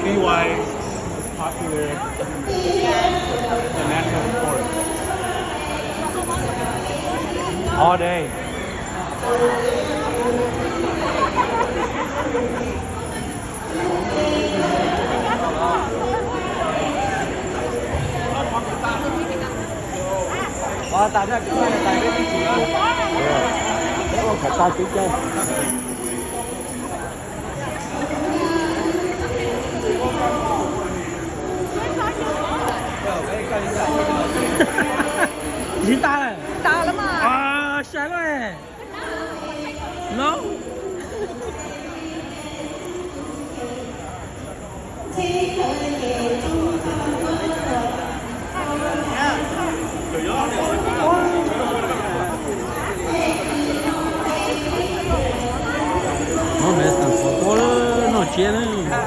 See why it's popular in the national sport. All day. Tsis tas lawm. Sai lawm. No. Noj me xeem pov pob noj tsiab na.